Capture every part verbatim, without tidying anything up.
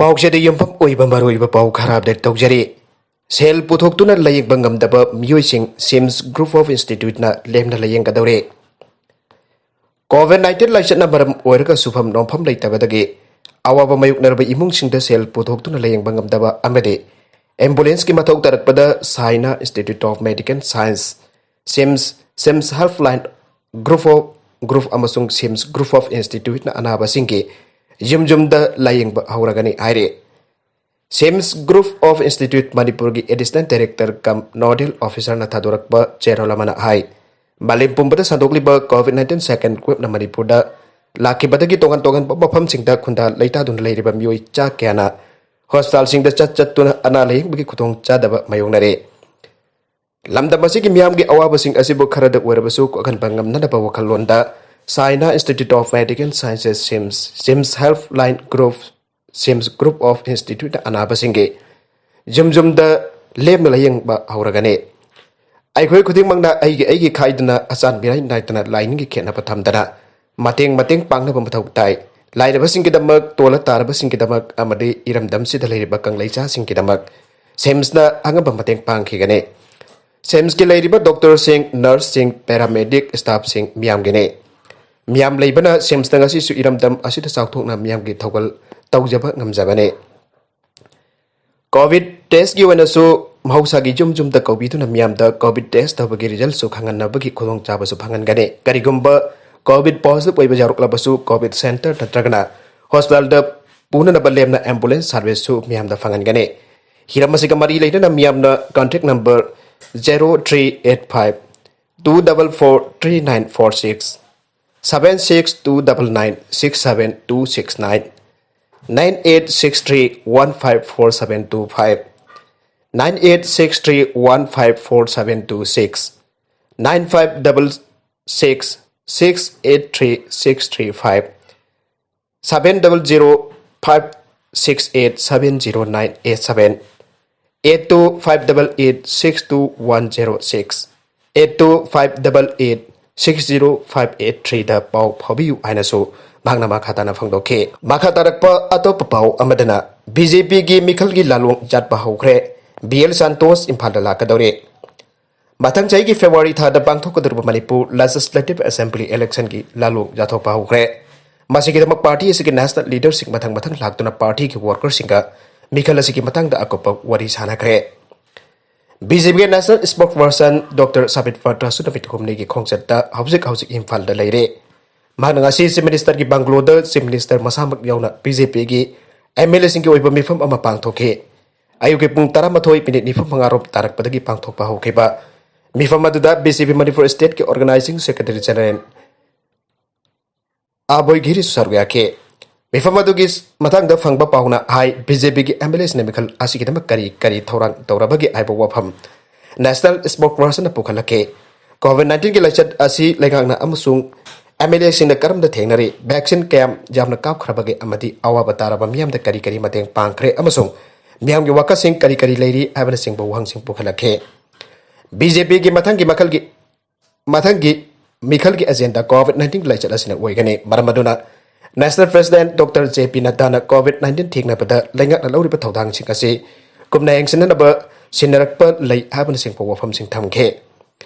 ꯄꯥꯎꯆꯦꯗ ꯌꯨꯝꯐꯝ ꯑꯣꯏꯕ ꯃꯔꯨꯑꯣꯏꯕ ꯄꯥꯎ ꯈꯔ ꯑꯞꯗꯦꯠ ꯇꯧꯖꯔꯤ꯫ ꯁꯦꯜ ꯄꯨꯊꯣꯛꯇꯨꯅ ꯂꯥꯌꯦꯡꯕ ꯉꯝꯗꯕ ꯃꯤꯑꯣꯏꯁꯤꯡ ꯁꯤꯝꯁ ꯒ꯭ꯔꯨꯞ ꯑꯣꯐ ꯏꯟꯁꯇꯤꯇ꯭ꯌꯨꯠꯅ ꯂꯦꯝꯅ ꯂꯥꯌꯦꯡꯒꯗꯧꯔꯦ꯫ ꯀꯣꯚꯤꯗ ꯅꯥꯏꯟꯇꯤꯟ ꯂꯥꯏꯆꯠꯅ ꯃꯔꯝ ꯑꯣꯏꯔꯒ ꯁꯨꯐꯝ ꯅꯣꯝꯐꯝ ꯂꯩꯇꯕꯗꯒꯤ ꯑꯋꯥꯕ ꯃꯥꯌꯣꯛꯅꯔꯕ ꯏꯃꯨꯡꯁꯤꯡꯗ ꯁꯦꯜ ꯄꯨꯊꯣꯛꯇꯨꯅ ꯂꯥꯌꯦꯡꯕ ꯉꯝꯗꯕ ꯑꯃꯗꯤ ꯑꯦꯝꯕꯨꯂꯦꯟꯁꯀꯤ ꯃꯊꯧ ꯇꯥꯔꯛꯄꯗ ꯁꯥꯏꯅꯥ institute of medical science, SIMS, SIMS helpline group of, group ꯑꯃꯁꯨꯡ ꯁꯤꯝꯁ ꯒ꯭ꯔꯨꯞ ꯑꯣꯐ ꯏꯟꯁꯇꯤꯇ꯭ꯌꯨꯠꯅ ꯑꯅꯥꯕꯁꯤꯡꯒꯤ ꯌꯨꯝ ꯌꯨꯝꯗ ꯂꯥꯌꯦꯡꯕ ꯍꯧꯔꯒꯅꯤ ꯍꯥꯏꯔꯤ꯫ ꯁꯤꯝꯁ ꯒ꯭ꯔꯨꯞ ꯑꯣꯐ ꯏꯟꯁꯇꯤꯇ꯭ꯌꯨꯠ ꯃꯅꯤꯄꯨꯔꯒꯤ ꯑꯦꯗꯤꯁꯅꯦꯜ ꯗꯥꯏꯔꯦꯛꯇꯔ ꯀꯝ ꯅꯣꯗꯦꯜ ꯑꯣꯐꯤꯁꯔꯅ ꯊꯥꯗꯣꯔꯛꯄ ꯆꯦꯔꯣꯜ ꯑꯃꯅ ꯍꯥꯏ, ꯃꯥꯂꯦꯝ ꯄꯨꯝꯕꯗ ꯁꯟꯗꯣꯛꯂꯤꯕ ꯀꯣꯚꯤꯗ ꯅꯥꯏꯟꯇꯤꯟ ꯁꯦꯀꯦꯟꯗ ꯋꯦꯕꯅ ꯃꯅꯤꯄꯨꯔꯗ ꯂꯥꯛꯈꯤꯕꯗꯒꯤ ꯇꯣꯉꯥꯟ ꯇꯣꯉꯥꯟꯕ ꯃꯐꯝꯁꯤꯡꯗ ꯈꯨꯟꯗꯥ ꯂꯩꯇꯥꯗꯨꯅ ꯂꯩꯔꯤꯕ ꯃꯤꯑꯣꯏ ꯆꯥ ꯀꯌꯥꯅ ꯍꯣꯁꯄꯤꯇꯥꯜꯁꯤꯡꯗ ꯆꯠ ꯆꯠꯇꯨꯅ ꯑꯅꯥ ꯂꯥꯌꯦꯡꯕꯒꯤ ꯈꯨꯗꯣꯡꯆꯥꯗꯕ ꯃꯥꯌꯣꯛꯅꯔꯦ꯫ ꯂꯝꯗꯝ ꯑꯁꯤꯒꯤ ꯃꯤꯌꯥꯝꯒꯤ ꯑꯋꯥꯕꯁꯤꯡ ꯑꯁꯤꯕꯨ ꯈꯔꯗ ꯑꯣꯏꯔꯕꯁꯨ ꯀꯣꯛꯍꯟꯕ ꯉꯝꯅꯅꯕ ꯋꯥꯈꯜꯂꯣꯟꯗ ꯁꯥꯏꯅꯥ institute of medical sciences, SIMS, SIMS helpline group, SIMS group of ꯏꯟꯁꯇꯤꯇ꯭ꯌꯨꯠꯅ ꯑꯅꯥꯕꯁꯤꯡꯒꯤ ꯌꯨꯝ ꯌꯨꯝꯗ ꯂꯦꯝꯅ ꯂꯥꯌꯦꯡꯕ ꯍꯧꯔꯒꯅꯤ꯫ ꯑꯩꯈꯣꯏ ꯈꯨꯗꯤꯡꯃꯛꯅ ꯑꯩꯒꯤ ꯑꯩꯒꯤ ꯈꯥꯏꯗꯅ ꯑꯆꯥꯟ ꯃꯤꯔꯥꯏ ꯅꯥꯏꯗꯅ ꯂꯥꯏꯅꯤꯡꯒꯤ ꯈꯦꯠꯅꯕ ꯊꯝꯗꯅ ꯃꯇꯦꯡ ꯃꯇꯦꯡ ꯄꯥꯡꯅꯕ ꯃꯊꯧ ꯇꯥꯏ꯫ ꯂꯥꯏꯔꯕꯁꯤꯡꯒꯤꯗꯃꯛ, ꯇꯣꯜꯂ ꯇꯥꯔꯕꯁꯤꯡꯒꯤꯗꯃꯛ ꯑꯃꯗꯤ ꯏꯔꯝꯗꯝꯁꯤꯗ ꯂꯩꯔꯤꯕ ꯀꯪꯂꯩꯆꯥꯁꯤꯡꯒꯤꯗꯃꯛ ꯁꯤꯝꯁꯅ ꯑꯉꯝꯕ ꯃꯇꯦꯡ ꯄꯥꯡꯈꯤꯒꯅꯤ꯫ ꯁꯤꯝꯁꯀꯤ ꯂꯩꯔꯤꯕ ꯗꯣꯛꯇꯔꯁꯤꯡ, ꯅꯔꯁꯁꯤꯡ, ꯄꯦꯔꯥꯃꯦꯗꯤꯛ ꯁ꯭ꯇꯥꯐꯁꯤꯡ ꯃꯤꯌꯥꯝꯒꯤꯅꯤ꯫ ꯃꯤꯌꯥꯝ ꯂꯩꯕꯅ ꯁꯤꯝꯁꯇ ꯉꯁꯤꯁꯨ ꯏꯔꯝꯗꯝ ꯑꯁꯤꯗ ꯆꯥꯎꯊꯣꯛꯅ ꯃꯤꯌꯥꯝꯒꯤ ꯊꯧꯒꯜ ꯇꯧꯖꯕ ꯉꯝꯖꯕꯅꯤ꯫ ꯀꯣꯚꯤꯗ ꯇꯦꯁꯀꯤ ꯑꯣꯏꯅꯁꯨ ꯃꯍꯧꯁꯥꯒꯤ ꯌꯨꯝ ꯌꯨꯝꯗ ꯀꯧꯕꯤꯗꯨꯅ ꯃꯤꯌꯥꯝꯗ ꯀꯣꯚꯤꯗ ꯇꯦꯁ ꯇꯧꯕꯒꯤ ꯔꯤꯖꯜꯁꯨ ꯈꯪꯍꯟꯅꯕꯒꯤ ꯈꯨꯗꯣꯡꯆꯥꯕꯁꯨ ꯐꯪꯍꯟꯒꯅꯤ꯫ ꯀꯔꯤꯒꯨꯝꯕ ꯀꯣꯚꯤꯗ ꯄꯣꯖꯤꯇꯤꯚ ꯑꯣꯏꯕ ꯌꯥꯎꯔꯛꯂꯕꯁꯨ ꯀꯣꯚꯤꯗ ꯁꯦꯟꯇꯔ ꯅꯠꯇ꯭ꯔꯒꯅ ꯍꯣꯁꯄꯤꯇꯥꯜꯗ ꯄꯨꯅꯅꯕ ꯂꯦꯝꯅ ꯑꯦꯝꯕꯨꯂꯦꯟꯁ ꯁꯥꯔꯚꯤꯁꯁꯨ ꯃꯤꯌꯥꯝꯗ ꯐꯪꯍꯟꯒꯅꯤ꯫ ꯍꯤꯔꯝ ꯑꯁꯤꯒ ꯃꯔꯤ ꯂꯩꯅꯅ ꯃꯤꯌꯥꯝꯅ contact number zero three eight five two double four three nine four six, seven six two double nine six seven two six nine, nine eight six three one five four seven two five, nine eight six three one five four seven two six, nine five double six six eight three six three five, seven double zero five six eight seven zero nine eight seven, eight two five double eight six two one zero six, eight two five double eight six zero five eight three ꯗ ꯄꯥꯎ ꯐꯥꯎꯕꯤꯌꯨ ꯍꯥꯏꯅꯁꯨ ꯃꯍꯥꯛꯅ ꯃꯈꯥ ꯇꯥꯅ ꯐꯣꯡꯗꯣꯛꯈꯤ꯫ ꯃꯈꯥ ꯇꯥꯔꯛꯄ ꯑꯇꯣꯞꯄ ꯄꯥꯎ ꯑꯃꯗꯅ, ꯕꯤ ꯖꯦ ꯄꯤꯒꯤ ꯃꯤꯈꯜꯒꯤ ꯂꯥꯂꯣꯡ ꯌꯥꯠꯄ ꯍꯧꯈ꯭ꯔꯦ, ꯕꯤ ꯑꯦꯜ ꯁꯥꯟꯇꯣꯁ ꯏꯝꯐꯥꯜꯗ ꯂꯥꯛꯀꯗꯧꯔꯦ꯫ ꯃꯊꯪ ꯆꯍꯤꯒꯤ ꯐꯦꯕ꯭ꯔꯨꯋꯥꯔꯤ ꯊꯥꯗ ꯄꯥꯡꯊꯣꯛꯀꯗꯧꯔꯤꯕ ꯃꯅꯤꯄꯨꯔ ꯂꯦꯖꯤꯁꯂꯦꯇꯤꯚ ꯑꯦꯁꯦꯝꯕ꯭ꯂꯤ ꯏꯂꯦꯛꯁꯟꯒꯤ ꯂꯥꯂꯣꯡ ꯌꯥꯠꯊꯣꯛꯄ ꯍꯧꯈ꯭ꯔꯦ꯫ ꯃꯁꯤꯒꯤꯗꯃꯛ ꯄꯥꯔꯇꯤ ꯑꯁꯤꯒꯤ ꯅꯦꯁꯅꯦꯜ ꯂꯤꯗꯔꯁꯤꯡ ꯃꯊꯪ ꯃꯊꯪ ꯂꯥꯛꯇꯨꯅ ꯄꯥꯔꯇꯤꯒꯤ ꯋꯥꯔꯀꯔꯁꯤꯡꯒ ꯃꯤꯈꯜ ꯑꯁꯤꯒꯤ ꯃꯇꯥꯡꯗ ꯑꯀꯨꯞꯄ ꯋꯥꯔꯤ ꯁꯥꯟꯅꯈ꯭ꯔꯦ꯫ ꯕꯤ ꯖꯦ ꯄꯤꯒꯤ ꯅꯦꯁꯅꯦꯜ ꯁ꯭ꯄꯣꯛꯁ ꯄꯔꯁꯟ ꯗꯣꯛꯇꯔ ꯁꯥꯕꯤꯠ ꯄꯇ꯭ꯔꯁꯨ ꯅꯨꯃꯤꯠ ꯍꯨꯝꯅꯤꯒꯤ ꯈꯣꯡꯆꯠꯇ ꯍꯧꯖꯤꯛ ꯍꯧꯖꯤꯛ ꯏꯝꯐꯥꯜꯗ ꯂꯩꯔꯦ꯫ ꯃꯍꯥꯛꯅ ꯉꯁꯤ ꯆꯤꯐ ꯃꯤꯅꯤꯁꯇꯔꯒꯤ ꯕꯪꯒ꯭ꯂꯣꯗ ꯆꯤꯐ ꯃꯤꯅꯤꯁꯇꯔ ꯃꯁꯥꯃꯛ ꯌꯥꯎꯅ ꯕꯤ ꯖꯦ ꯄꯤꯒꯤ ꯑꯦꯝ ꯑꯦꯜ ꯑꯦꯁꯤꯡꯒꯤ ꯑꯣꯏꯕ ꯃꯤꯐꯝ ꯑꯃ ꯄꯥꯡꯊꯣꯛꯈꯤ꯫ ꯑꯌꯨꯛꯀꯤ ꯄꯨꯡ ꯇꯔꯥꯃꯥꯊꯣꯏ ꯃꯤꯅꯤꯠ ꯅꯤꯐꯨ ꯃꯉꯥ ꯔꯣꯝ ꯇꯥꯔꯛꯄꯗꯒꯤ ꯄꯥꯡꯊꯣꯛꯄ ꯍꯧꯈꯤꯕ ꯃꯤꯐꯝ ꯑꯗꯨꯗ ꯕꯤ ꯖꯦ ꯄꯤ ꯃꯅꯤꯄꯨꯔ ꯁ꯭ꯇꯦꯠꯀꯤ ꯑꯣꯔꯒꯅꯥꯏꯖꯤꯡ ꯁꯦꯀ꯭ꯔꯦꯇꯔꯤ ꯖꯦꯅꯔꯦꯜ ꯑꯕꯣꯏ ꯘꯤꯔꯤꯁꯨ ꯁꯔꯨꯛ ꯌꯥꯈꯤ꯫ ꯃꯤꯐꯝ ꯑꯗꯨꯒꯤ ꯃꯇꯥꯡꯗ ꯐꯪꯕ ꯄꯥꯎꯅ ꯍꯥꯏ, ꯕꯤ ꯖꯦ ꯄꯤꯒꯤ ꯑꯦꯝ ꯑꯦꯜ ꯑꯦꯁꯤꯡꯅ ꯃꯤꯈꯜ ꯑꯁꯤꯒꯤꯗꯃꯛ ꯀꯔꯤ ꯀꯔꯤ ꯊꯧꯔꯥꯡ ꯇꯧꯔꯕꯒꯦ ꯍꯥꯏꯕ ꯋꯥꯐꯝ ꯅꯦꯁꯅꯦꯜ ꯁ꯭ꯄꯣꯛꯁ ꯄꯔꯁꯟꯅ ꯄꯨꯈꯠꯂꯛꯈꯤ꯫ ꯀꯣꯚꯤꯗ ꯅꯥꯏꯟꯇꯤꯟꯒꯤ ꯂꯥꯏꯆꯠ ꯑꯁꯤ ꯂꯩꯉꯥꯛꯅ ꯑꯃꯁꯨꯡ ꯑꯦꯝ ꯑꯦꯜ ꯑꯦꯁꯤꯡꯅ ꯀꯔꯝꯅ ꯊꯦꯡꯅꯔꯤ? ꯚꯦꯛꯁꯤꯟ ꯀꯌꯥꯝ ꯌꯥꯝꯅ ꯀꯥꯞꯈ꯭ꯔꯕꯒꯦ? ꯑꯃꯗꯤ ꯑꯋꯥꯕ ꯇꯥꯔꯕ ꯃꯤꯌꯥꯝꯗ ꯀꯔꯤ ꯀꯔꯤ ꯃꯇꯦꯡ ꯄꯥꯡꯈ꯭ꯔꯦ? ꯑꯃꯁꯨꯡ ꯃꯤꯌꯥꯝꯒꯤ ꯋꯥꯀꯠꯁꯤꯡ ꯀꯔꯤ ꯀꯔꯤ ꯂꯩꯔꯤ? ꯍꯥꯏꯕꯅꯆꯤꯡꯕ ꯋꯥꯍꯪꯁꯤꯡ ꯄꯨꯈꯠꯂꯛꯈꯤ꯫ ꯕꯤ ꯖꯦ ꯄꯤꯒꯤ ꯃꯊꯪꯒꯤ ꯃꯈꯜꯒꯤ ꯃꯊꯪꯒꯤ ꯃꯤꯈꯜꯒꯤ ꯑꯦꯖꯦꯟꯗꯥ ꯀꯣꯚꯤꯗ ꯅꯥꯏꯟꯇꯤꯟ ꯂꯥꯏꯆꯠ ꯑꯁꯤꯅ ꯑꯣꯏꯒꯅꯤ꯫ ꯃꯔꯝ ꯑꯗꯨꯅ ꯅꯦꯁꯅꯦꯜ ꯄ꯭ꯔꯦꯁꯤꯗꯦꯟꯠ ꯗꯣꯛꯇꯔ ꯖꯦ ꯄꯤ ꯅꯗ꯭ꯗꯥꯅ ꯀꯣꯚꯤꯗ ꯅꯥꯏꯟꯇꯤꯟ ꯊꯦꯡꯅꯕꯗ ꯂꯩꯉꯥꯛꯅ ꯂꯧꯔꯤꯕ ꯊꯧꯗꯥꯡꯁꯤꯡ ꯑꯁꯤ ꯀꯨꯞꯅ ꯌꯦꯡꯁꯤꯟꯅꯅꯕ ꯁꯤꯟꯅꯔꯛꯄ ꯂꯩ ꯍꯥꯏꯕꯅꯆꯤꯡꯕ ꯋꯥꯐꯝꯁꯤꯡ ꯊꯝꯈꯤ꯫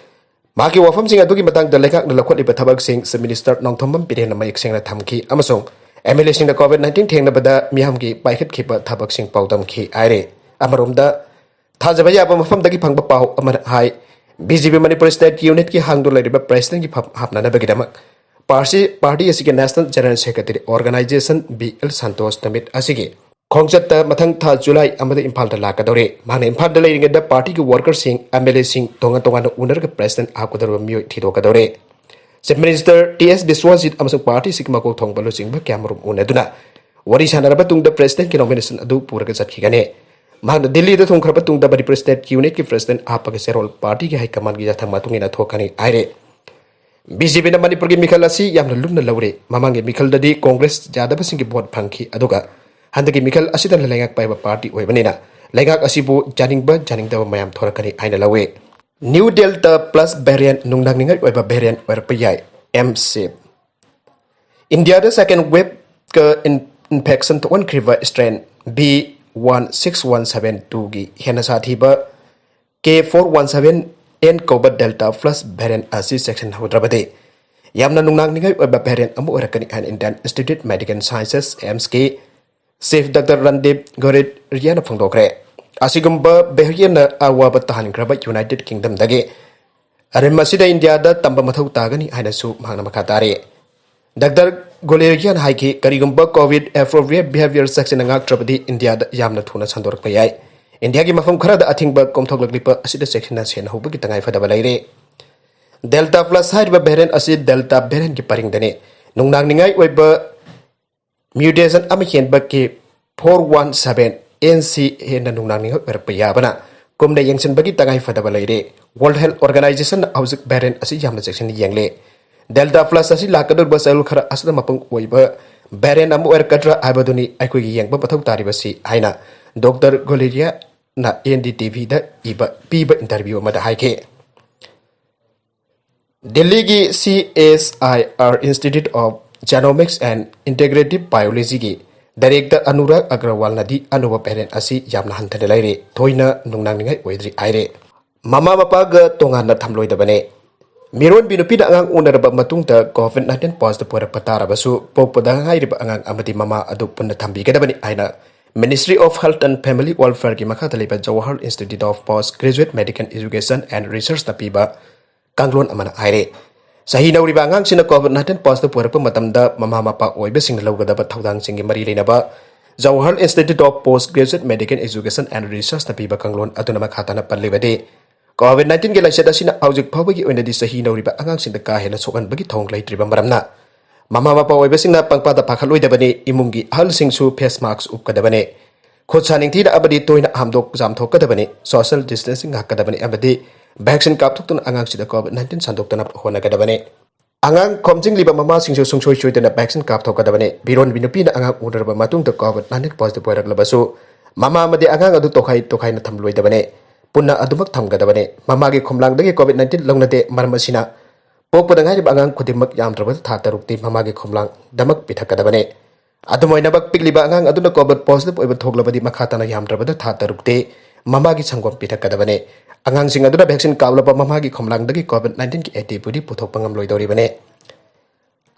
ꯃꯍꯥꯛꯀꯤ ꯋꯥꯐꯝꯁꯤꯡ ꯑꯗꯨꯒꯤ ꯃꯇꯥꯡꯗ ꯂꯩꯉꯥꯛꯅ ꯂꯧꯈꯠꯂꯤꯕ ꯊꯕꯛꯁꯤꯡ ꯆꯤꯐ ꯃꯤꯅꯤꯁꯇꯔ ꯅꯣꯡꯊꯣꯝꯕꯝ ꯕꯤꯔꯦꯟꯅ ꯃꯌꯦꯛ ꯁꯦꯡꯅ ꯊꯝꯈꯤ ꯑꯃꯁꯨꯡ ꯑꯦꯝ ꯑꯦꯜ ꯑꯦꯁꯤꯡꯅ ꯀꯣꯚꯤꯗ ꯅꯥꯏꯟꯇꯤꯟ ꯊꯦꯡꯅꯕꯗ ꯃꯤꯌꯥꯝꯒꯤ ꯄꯥꯏꯈꯠꯈꯤꯕ ꯊꯕꯛꯁꯤꯡ ꯄꯥꯎꯗꯝꯈꯤ ꯍꯥꯏꯔꯤ꯫ ꯑꯃꯔꯣꯝꯗ, ꯊꯥꯖꯕ ꯌꯥꯕ ꯃꯐꯝꯗꯒꯤ ꯐꯪꯕ ꯄꯥꯎ ꯑꯃꯅ ꯍꯥꯏ, B J P Manipur state ꯌꯨꯅꯤꯠꯀꯤ ꯍꯥꯡꯗꯨꯅ ꯂꯩꯔꯤꯕ ꯄ꯭ꯔꯦꯁꯤꯗꯦꯟꯠꯀꯤ ꯐꯝ ꯍꯥꯞꯅꯅꯕꯒꯤꯗꯃꯛ ꯄꯥꯔꯁꯤ-, ꯄꯥꯔꯇꯤ ꯑꯁꯤꯒꯤ national general secretary organisation B L Santosh ꯅꯨꯃꯤꯠ ꯑꯁꯤꯒꯤ ꯈꯣꯡꯆꯠꯇ ꯃꯊꯪ ꯊꯥ ꯖꯨꯂꯥꯏ ꯑꯃꯗ ꯏꯝꯐꯥꯜꯗ ꯂꯥꯛꯀꯗꯧꯔꯦ꯫ ꯃꯍꯥꯛꯅ ꯏꯝꯐꯥꯜꯗ ꯂꯩꯔꯤꯉꯩꯗ ꯄꯥꯔꯇꯤꯒꯤ ꯋꯥꯔꯀꯔꯁꯤꯡ, ꯑꯦꯝ ꯑꯦꯜ ꯑꯦꯁꯤꯡ ꯇꯣꯉꯥꯟ ꯇꯣꯉꯥꯟꯅ ꯎꯅꯔꯒ ꯄ꯭ꯔꯦꯁꯤꯗꯦꯟꯠ ꯍꯥꯞꯀꯗꯧꯔꯤꯕ ꯃꯤꯑꯣꯏ ꯊꯤꯗꯣꯛꯀꯗꯧꯔꯦ꯫ ꯆꯤꯐ ꯃꯤꯅꯤꯁꯇꯔ ꯇꯤ ꯑꯦꯁ ꯕꯤꯁ꯭ꯋꯖꯤꯠ ꯑꯃꯁꯨꯡ ꯄꯥꯔꯇꯤ ꯑꯁꯤꯒꯤ ꯃꯀꯣꯛ ꯊꯣꯡꯕ ꯂꯨꯆꯤꯡꯕ ꯀꯌꯥꯃꯔꯨꯝ ꯎꯅꯗꯨꯅ ꯋꯥꯔꯤ ꯁꯥꯟꯅꯔꯕ ꯇꯨꯡꯗ ꯄ꯭ꯔꯦꯁꯤꯗꯦꯟꯠꯀꯤ ꯅꯣꯃꯤꯅꯦꯁꯟ ꯑꯗꯨ ꯄꯨꯔꯒ ꯆꯠꯈꯤꯒꯅꯤ꯫ ꯃꯍꯥꯛꯅ ꯗꯤꯜꯂꯤꯗ ꯊꯨꯡꯈ꯭ꯔꯕ ꯇꯨꯡꯗ ꯃꯅꯤꯄꯨꯔ ꯁ꯭ꯇꯦꯠ ꯌꯨꯅꯤꯠꯀꯤ ꯄ꯭ꯔꯦꯁꯤꯗꯦꯟꯠ ꯍꯥꯞꯄꯒꯤ ꯆꯦꯔꯣꯜ ꯄꯥꯔꯇꯤꯒꯤ ꯍꯥꯏ ꯀꯃꯥꯟꯒꯤ ꯌꯥꯊꯪ ꯃꯇꯨꯡ ꯏꯟꯅ ꯊꯣꯛꯀꯅꯤ ꯍꯥꯏꯔꯦ꯫ ꯕꯤ ꯖꯦ ꯄꯤꯅ ꯃꯅꯤꯄꯨꯔꯒꯤ ꯃꯤꯈꯜ ꯑꯁꯤ ꯌꯥꯝꯅ ꯂꯨꯝꯅ ꯂꯧꯔꯦ꯫ ꯃꯃꯥꯡꯒꯤ ꯃꯤꯈꯜꯗꯗꯤ ꯀꯣꯡꯒ꯭ꯔꯦꯁ ꯌꯥꯗꯕꯁꯤꯡꯒꯤ ꯚꯣꯠ ꯐꯪꯈꯤ, ꯑꯗꯨꯒ ꯍꯟꯗꯛꯀꯤ ꯃꯤꯈꯜ ꯑꯁꯤꯗꯅ ꯂꯩꯉꯥꯛ ꯄꯥꯏꯕ ꯄꯥꯔꯇꯤ ꯑꯣꯏꯕꯅꯤꯅ ꯂꯩꯉꯥꯛ ꯑꯁꯤꯕꯨ ꯌꯥꯅꯤꯡꯕ ꯌꯥꯅꯤꯡꯗꯕ ꯃꯌꯥꯝ ꯊꯣꯔꯛꯀꯅꯤ ꯍꯥꯏꯅ ꯂꯧꯏ꯫ ꯅ꯭ꯌꯨ ꯗꯦꯜꯇꯥ ꯄ꯭ꯂꯁ ꯚꯦꯔꯤꯌꯦꯟꯠ ꯅꯨꯡꯅꯥꯡꯅꯤꯡꯉꯥꯏ ꯑꯣꯏꯕ ꯚꯦꯔꯤꯌꯦꯟꯠ ꯑꯣꯏꯔꯛꯄ ꯌꯥꯏ꯫ M shift. ꯏꯟꯗꯤꯌꯥꯗ second wave ꯀ infection ꯊꯣꯛꯍꯟꯈ꯭ꯔꯤꯕ strain B one six one seven two ꯒꯤ ꯍꯦꯟꯅ ꯁꯥꯊꯤꯕ K four one seven N ꯀꯧꯕ Delta Plus variant ꯑꯁꯤ ꯆꯦꯛꯁꯤꯟꯍꯧꯗ꯭ꯔꯕꯗꯤ ꯌꯥꯝꯅ ꯅꯨꯡꯅꯥꯡꯅꯤꯡꯉꯥꯏ ꯑꯣꯏꯕ variant ꯑꯃ ꯑꯣꯏꯔꯛꯀꯅꯤ ꯍꯥꯏꯅ Indian Institute of Medical Sciences, AIIMS ꯀꯤ Chief Doctor Randeep Guleria ꯅ ꯐꯣꯡꯗꯣꯛꯈ꯭ꯔꯦ꯫ ꯑꯁꯤꯒꯨꯝꯕ variant ꯅ ꯑꯋꯥꯕ ꯇꯥꯍꯟꯈ꯭ꯔꯕ United Kingdom ꯗꯒꯤ ꯑꯔꯤꯝ ꯑꯁꯤꯗ ꯏꯟꯗꯤꯌꯥꯗ ꯇꯝꯕ ꯃꯊꯧ ꯇꯥꯒꯅꯤ ꯍꯥꯏꯅꯁꯨ ꯃꯍꯥꯛꯅ ꯃꯈꯥ ꯇꯥꯔꯤ꯫ ꯗꯥꯛꯇꯔ ꯒꯣꯂꯦꯔꯤꯌꯥꯅ ꯍꯥꯏꯈꯤ, ꯀꯔꯤꯒꯨꯝꯕ COVID appropriate behavior ꯆꯦꯛꯁꯤꯟꯅ ꯉꯥꯛꯇ꯭ꯔꯕꯗꯤ ꯏꯟꯗꯤꯌꯥꯗ ꯌꯥꯝꯅ ꯊꯨꯅ ꯁꯟꯗꯣꯔꯛꯄ ꯌꯥꯏ꯫ ꯏꯟꯗꯤꯌꯥꯒꯤ ꯃꯐꯝ ꯈꯔꯗ ꯑꯊꯤꯡꯕ ꯀꯣꯝꯊꯣꯛꯂꯛꯂꯤꯕ ꯑꯁꯤꯗ ꯆꯦꯛꯁꯤꯟꯅ ꯁꯦꯟꯅꯍꯧꯕꯒꯤ ꯇꯉꯥꯏꯐꯗꯕ ꯂꯩꯔꯦ꯫ Delta Plus ꯍꯥꯏꯔꯤꯕ variant ꯑꯁꯤ Delta variant ꯀꯤ ꯄꯔꯤꯡꯗꯅꯤ꯫ ꯅꯨꯡꯅꯥꯡꯅꯤꯡꯉꯥꯏ ꯑꯣꯏꯕ mutation ꯑꯃ ꯍꯦꯟꯕ K four one seven N C ꯍꯦꯟꯅ ꯅꯨꯡꯅꯥꯡꯅꯤꯡꯉꯥꯏ ꯑꯣꯏꯔꯛꯄ ꯌꯥꯕꯅ ꯀꯨꯞꯅ ꯌꯦꯡꯁꯤꯟꯕꯒꯤ ꯇꯉꯥꯏꯐꯗꯕ ꯂꯩꯔꯦ꯫ World Health Organization ꯅ ꯍꯧꯖꯤꯛ variant ꯑꯁꯤ ꯌꯥꯝꯅ ꯆꯦꯛꯁꯤꯟꯅ ꯌꯦꯡꯂꯤ꯫ Delta Plus ꯑꯁꯤ ꯂꯥꯛꯀꯗꯧꯔꯤꯕ ꯆꯌꯣꯜ ꯈꯔ ꯑꯁꯤꯗ ꯃꯄꯨꯡ ꯑꯣꯏꯕ variant ꯑꯃ ꯑꯣꯏꯔꯛꯀꯗ꯭ꯔꯥ ꯍꯥꯏꯕꯗꯨꯅꯤ ꯑꯩꯈꯣꯏꯒꯤ ꯌꯦꯡꯕ ꯃꯊꯧ ꯇꯥꯔꯤꯕꯁꯤ ꯍꯥꯏꯅ ꯗꯣꯛꯇꯔ ꯒꯣꯂꯦꯔꯤꯌꯥꯅ N D T V ꯗ ꯏꯕ, ꯄꯤꯕ interview ꯑꯃꯗ ꯍꯥꯏꯈꯤ꯫ ꯗꯤꯜꯂꯤꯒꯤ C S I R Institute of Genomics and Integrative Biology ꯒꯤ Director ꯑꯅꯨꯔꯥꯒ ꯑꯒꯔꯋꯥꯜꯅꯗꯤ ꯑꯅꯧꯕ variant ꯑꯁꯤ ꯌꯥꯝꯅ ꯍꯟꯊꯅ ꯂꯩꯔꯤ, ꯊꯣꯏꯅ ꯅꯨꯡꯅꯥꯡꯅꯤꯡꯉꯥꯏ ꯑꯣꯏꯗ꯭ꯔꯤ ꯍꯥꯏꯔꯦ꯫ ꯃꯃꯥ ꯃꯄꯥꯒ ꯇꯣꯉꯥꯟꯅ ꯊꯝꯂꯣꯏꯗꯕꯅꯤ꯫ ꯃꯤꯔꯣꯟꯕꯤ ꯅꯨꯄꯤꯅ ꯑꯉꯥꯡ ꯎꯅꯔꯕ ꯃꯇꯨꯡꯗ COVID nineteen positive ꯑꯣꯏꯔꯛꯄ ꯇꯥꯔꯕꯁꯨ, ꯄꯣꯛꯄꯗ ꯉꯥꯏꯔꯤꯕ ꯑꯉꯥꯡ ꯑꯃꯗꯤ ꯃꯃꯥ ꯑꯗꯨ ꯄꯨꯟꯅ ꯊꯝꯕꯤꯒꯗꯕꯅꯤ ꯍꯥꯏꯅ Ministry of Health and Family Welfare ꯒꯤ ꯃꯈꯥꯗ ꯂꯩꯕ Jawahar Institute of Postgraduate Medical Education and Research ꯅ ꯄꯤꯕ ꯀꯥꯡꯂꯣꯟ ꯑꯃꯅ ꯍꯥꯏꯔꯦ꯫ ꯆꯍꯤ ꯅꯧꯔꯤꯕ ꯑꯉꯥꯡꯁꯤꯡꯅ COVID nineteen positive ꯑꯣꯏꯔꯛꯄ ꯃꯇꯝꯗ ꯃꯃꯥ ꯃꯄꯥ ꯑꯣꯏꯕꯁꯤꯡꯅ ꯂꯧꯒꯗꯕ ꯊꯧꯗꯥꯡꯁꯤꯡꯒꯤ ꯃꯔꯤ ꯂꯩꯅꯕ Jawahar Institute of Postgraduate Medical Education and Research ꯅ ꯄꯤꯕ ꯀꯥꯡꯂꯣꯟ ꯑꯗꯨꯅ ꯃꯈꯥ ꯇꯥꯅ ꯄꯜꯂꯤꯕꯗꯤ, COVID nineteen ꯒꯤ ꯂꯥꯏꯆꯠ ꯑꯁꯤꯅ ꯍꯧꯖꯤꯛ ꯐꯥꯎꯕꯒꯤ ꯑꯣꯏꯅꯗꯤ ꯆꯍꯤ ꯅꯧꯔꯤꯕ ꯑꯉꯥꯡꯁꯤꯡꯗ ꯀꯥ ꯍꯦꯟꯅ ꯁꯣꯛꯍꯟꯕꯒꯤ ꯊꯧꯑꯣꯡ ꯂꯩꯇ꯭ꯔꯤꯕ ꯃꯔꯝꯅ, ꯃꯃꯥ ꯃꯄꯥ ꯑꯣꯏꯕꯁꯤꯡꯅ ꯄꯪꯄꯥꯗ ꯄꯥꯈꯠꯂꯣꯏꯗꯕꯅꯤ, ꯏꯃꯨꯡꯒꯤ ꯑꯍꯜꯁꯤꯡꯁꯨ face mask ꯎꯞꯀꯗꯕꯅꯤ, ꯈꯨꯠ ꯁꯥ ꯅꯤꯡꯊꯤꯅ ꯑꯃꯗꯤ ꯇꯣꯏꯅ ꯍꯥꯝꯗꯣꯛ ꯆꯥꯝꯊꯣꯛꯀꯗꯕꯅꯤ, social distancing ꯉꯥꯛꯀꯗꯕꯅꯤ ꯑꯃꯗꯤ vaccine ꯀꯥꯞꯊꯣꯛꯇꯨꯅ ꯑꯉꯥꯡꯁꯤꯡꯗ COVID nineteen ꯁꯟꯗꯣꯛꯇꯅꯕ ꯍꯣꯠꯅꯒꯗꯕꯅꯤ꯫ ꯑꯉꯥꯡ ꯈꯣꯝꯖꯤꯟꯂꯤꯕ ꯃꯃꯥꯁꯤꯡꯁꯨ ꯁꯨꯡꯁꯣꯏ ꯁꯣꯏꯗꯅ vaccine ꯀꯥꯞꯊꯣꯛꯀꯗꯕꯅꯤ꯫ ꯃꯤꯔꯣꯟꯕꯤ ꯅꯨꯄꯤꯅ ꯑꯉꯥꯡ ꯎꯅꯔꯕ ꯃꯇꯨꯡꯗ COVID nineteen positive ꯑꯣꯏꯔꯛꯂꯕꯁꯨ, ꯃꯃꯥ ꯑꯃꯗꯤ ꯑꯉꯥꯡ ꯑꯗꯨ ꯇꯣꯈꯥꯏ ꯇꯣꯈꯥꯏꯅ ꯊꯝꯂꯣꯏꯗꯕꯅꯤ, ꯄꯨꯟꯅ ꯑꯗꯨꯃꯛ ꯊꯝꯒꯗꯕꯅꯤ꯫ ꯃꯃꯥꯒꯤ ꯈꯣꯝꯂꯥꯡꯗꯒꯤ COVID nineteen ꯂꯧꯅꯗꯦ, ꯃꯔꯝ ꯑꯁꯤꯅ ꯄꯣꯛꯄꯗ ꯉꯥꯏꯔꯤꯕ ꯑꯉꯥꯡ ꯈꯨꯗꯤꯡꯃꯛ ꯌꯥꯝꯗ꯭ꯔꯕꯗ ꯊꯥ ꯇꯔꯨꯛꯇꯤ ꯃꯃꯥꯒꯤ ꯈꯣꯝꯂꯥꯡꯗꯃꯛ ꯄꯤꯊꯛꯀꯗꯕꯅꯤ꯫ ꯑꯗꯨꯝ ꯑꯣꯏꯅꯃꯛ, ꯄꯤꯛꯂꯤꯕ ꯑꯉꯥꯡ ꯑꯗꯨꯅ COVID positive ꯑꯣꯏꯕ ꯊꯣꯛꯂꯕꯗꯤ ꯃꯈꯥ ꯇꯥꯅ ꯌꯥꯝꯗ꯭ꯔꯕꯗ ꯊꯥ ꯇꯔꯨꯛꯇꯤ ꯃꯃꯥꯒꯤ ꯁꯪꯒꯣꯝ ꯄꯤꯊꯛꯀꯗꯕꯅꯤ꯫ ꯑꯉꯥꯡꯁꯤꯡ ꯑꯗꯨꯅ vaccine ꯀꯥꯞꯂꯕ ꯃꯃꯥꯒꯤ ꯈꯣꯝꯂꯥꯡꯗꯒꯤ COVID nineteenꯒꯤ antibody ꯄꯨꯊꯣꯛꯄ ꯉꯝꯂꯣꯏꯗꯧꯔꯤꯕꯅꯤ꯫